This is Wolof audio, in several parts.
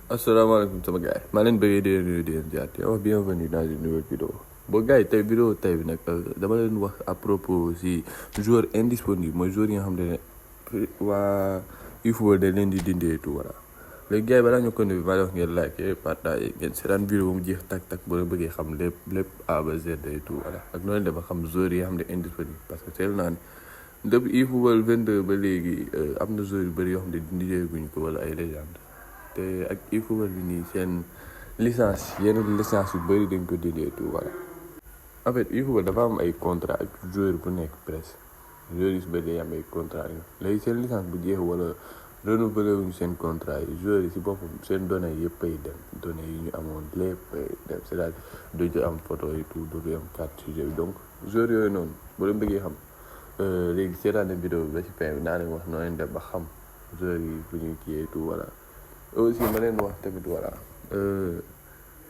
asalaamaaleykum sama gars yi maa leen bëggee di leen nuyu di leen jaar te wax bienvenue dans une nouvelle vidéo boo gars yi tey vidéo tey bi nag dama leen wax à propos si joueur indisponible mooy joueur yi nga xam ne waa efootball da leen di dindee tout voilà léegi gars yi balaa ñu continuer maa wax ngeen like partage ngeen seetaan vidéo mu jeex tak boo leen bëggee xam lépp A ba Z et tout voilà ak noonu dafa xam joueur yi nga xam ne indisponible parce que teel naa ne depuis efootball 22 ba léegi am na joueur yu bëri yoo xam ne dindee guñ ko wala ay légende te ak efootball bi nii seen licence yenn licence yu bëri dañ ko dindee tout voilà en fait efootball dafa am ay contrat ak joueur bu nekk presque joueur yi su bëri day am ay contrat yi léegi seen licence bu jeex wala renouvelé wuñu seen contrat yi joueurs yi si boppam seen données yëpp ay dem données yi ñu amoon lépp ay dem c'est-à-dire dootu am photo yi tout dootu am carte sujet bi donc joueurs yooyu noonu boo leen bëggee xam léegi seetaan vidéo bi ba ci fin bi naa leen wax noo leen def ba xam joueurs yi bu ñuy kiyee tout voilà aussi ma leen wax tamit voilà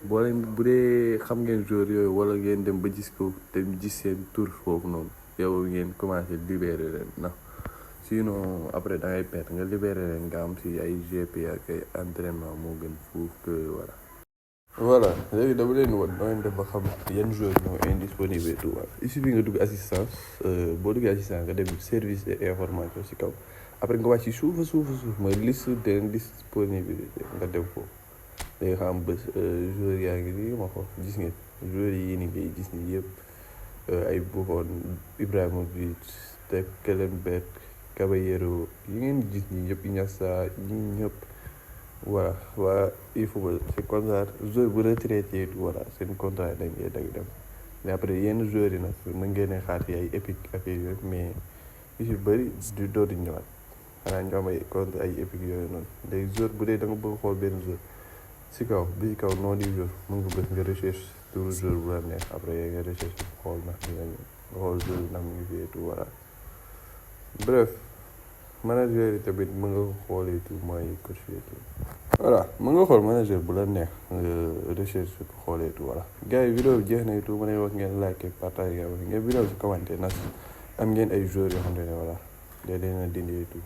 boo leen bu dee xam ngeen joueurs yooyu wala ngeen dem ba gis ko te gis seen tur foofu noonu yow ngeen commencé libéré leen ndax sinon après da ngay perte nga libéré leen nga am si ay GP ak ay entraînement moo gën fuuf que voilà léegi dama leen woon noo leen def ba xam yan joueurs ñoo indisponible et tout voilà il suffit nga dugg assistance boo duggee assistance nga dem service et information si kaw après nga wàcc ci suuf mooy liste de disponibilité nga dem foofu léegi xam bés joueurs yaa ngi nii ma ko gis ngeen joueurs yi ni ngay gis ni yëpp ay Buffon Ibrahimovic te Kellenberg Caballero yi ngeen gis ñi yëpp Iniesta ñi ñëpp voilà waa efootball c'est comme ça joueur bu retraité voilà seen contrat dañ koy dag dem mais après yenn joueurs yi nag mën ngeen a xaar ay épique affaire yooyu mais yu si bëri du dootu ñëwaat xanaa ñu am ay contre ay épique yooyu noonu léegi joueur bu dee da nga bëgg xool benn joueur si kaw bi si kaw noo di joueur mën nga bës nga recherche turu joueur bu la neex après nga recherche xool ndax nga xool joueur ndax mu ngi fi tout voilà bref manager yi tamit mën nga xoolee tout mooy coach yi tout voilà mën nga xool manager bu la neex recherche ko xoolee tout voilà gars yi vidéo bi jeex na tout ma lay wax ngeen like partage ngeen vidéo si commenté nas am ngeen ay joueurs yoo xam ne voilà day leen a dindi tout